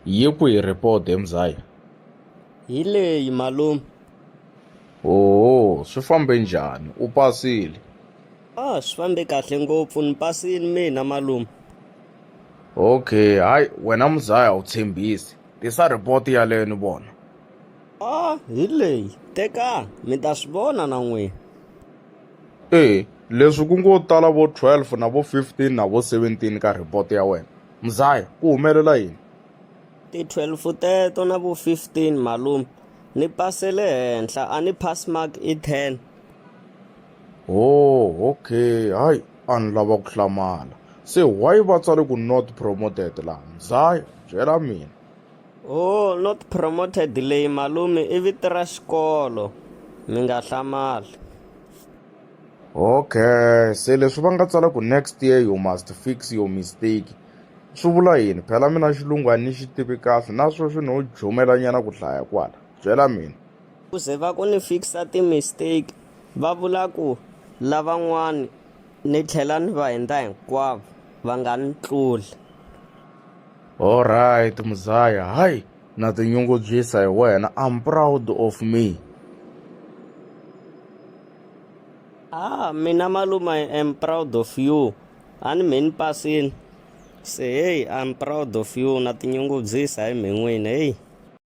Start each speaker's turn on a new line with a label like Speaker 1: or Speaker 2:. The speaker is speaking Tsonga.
Speaker 1: Yi kwihi report he mzaya?
Speaker 2: Hi leyi malume.
Speaker 1: Oho, swi fambe njhani? U pasile?
Speaker 2: Ah, swi fambe kahle ngopfu ni pasile mina malume.
Speaker 1: Okay, hayi wena mzaya a wu tshembisi. Tisa report yaleyo ni vona.
Speaker 2: Ah, hi leyi. Teka, mi ta swi vona na n'wina.
Speaker 1: E, leswi ku ngo tala vo 12 na vo 15 na vo 17 ka report ya wena. Mzaya, ku humelela yini?
Speaker 2: Ti 12 teto na vo 15 malume ni pasele henhla a ni pass mark i 10.
Speaker 1: Oh, okay. Hayi, a ni lava ku hlamala. Se why va tsale ku not promoted laha? Mzaya, byela mina.
Speaker 2: Oh, not promoted leyi malume i vito ra xikolo. Mi nga hlamali.
Speaker 1: Okay, se leswi va nga tsala ku next year you must fix your mistake swi vula yini? Phela mina xilungu a ni xi tivi kahle na sweswi no jomelanyana ku hlaya kwala. Byela mina.
Speaker 2: Ku ze va ku ni fixa ti-mistake va vula ku lavan'wani ni tlhela ni va hindza hinkwavo va nga ni tluli.
Speaker 1: Alright mzaya, hayi na tinyungubyisa hi wena. I'm proud of me.
Speaker 2: Ah, mina malume I am proud of you. A ni mhe ni pasini. Se hey, I'm proud of you na tinyungubyisa hi mhe n'wini hey.